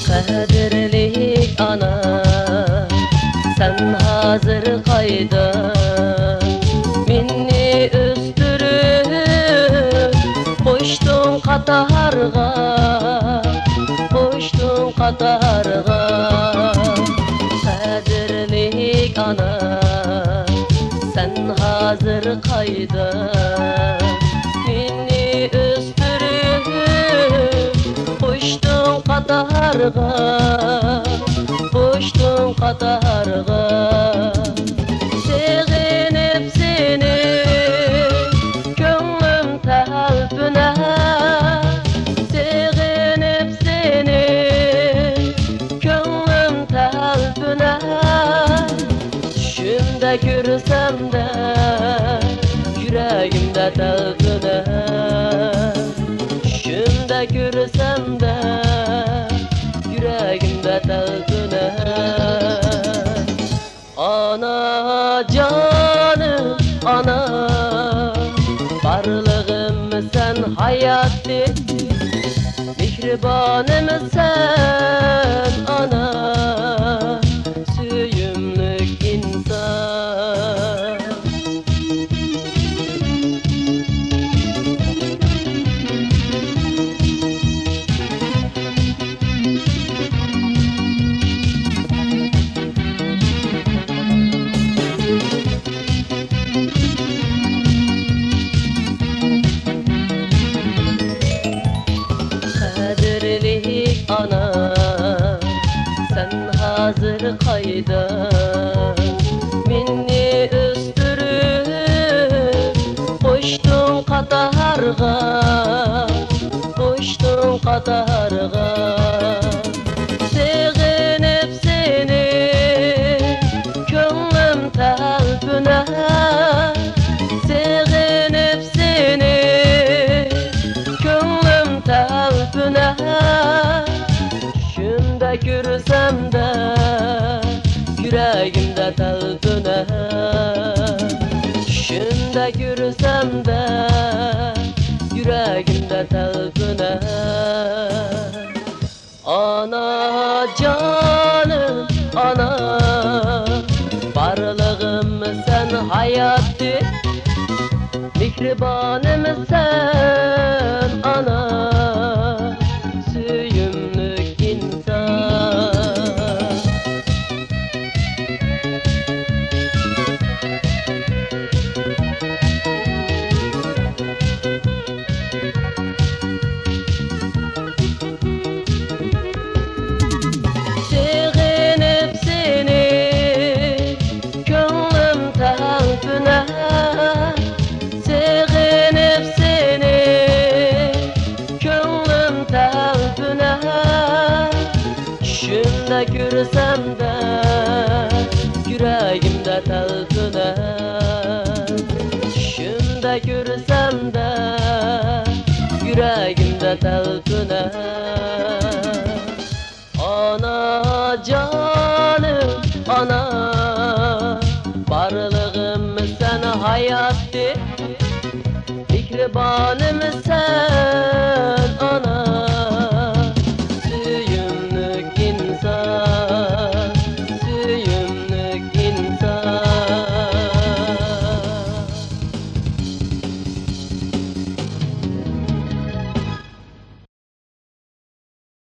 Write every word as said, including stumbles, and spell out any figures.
قەدىرلىك ئانا، سەن ھازىر قايدا؟ مېنى ئۆستۈرۈپ قوشتۇڭ قاتارغا، قوشتۇڭ قاتارغا. قەدىرلىك ئانا، سەن ھازىر قايدا؟ مېنى ئۆستۈرۈپ قوشتۇڭ قاتارغا، قوشتۇڭ قاتارغا. سېغىنىپ سېنى كۆڭلۈم تەلپۈنە، سېغىنىپ سېنى كۆڭلۈم تەلپۈنە. چۈشۈمدە كۆرسەمدە يۈرەگىمدە تەلپۈنە. چۈشۈمدە كۆرسەمدە يۈرەگىمدە تەلپۈنە. ئانا جانىم، ئانا، بارلىقىم سەن ھاياتتىن، مېھرىبانىم سەن ئانا، سۆيۈملۈك ئىنسان. قەدىرلىك ئانا، سەن ھازىر قايدا؟ مېنى ئۆستۈرۈپ قوشتۇڭ قاتارغا، قوشتۇڭ قاتارغا. سېغىنىپ سېنى كۆڭلۈم تەلپۈنە، سېغىنىپ سېنى كۆڭلۈم تەلپۈنە. چۈشۈمدە كۆرسەمدە يۈرەگىمدە تەلپۈنە، چۈشۈمدە كۆرسەمدە يۈرەگىمدە تەلپۈنە. ئانا جانىم، ئانا، بارلىقىم سەن ھاياتتىن، مېھرىبانىم سەن ئانا، سۆيۈملۈك ئىنسان. سېغىنىپ سېنى كۆڭلۈم تەلپۈنە، سېغىنىپ سېنى كۆڭلۈم تەلپۈنە. چۈشۈمدە كۆرسەمدە يۈرەگىمدە تەلپۈنە، چۈشۈمدە كۆرسەمدە يۈرەگىمدە تەلپۈنە. ئانا جانىم، ئانا، بارلىقىم سەن ھاياتتىن، مېھرىبانىم سەن ئانا،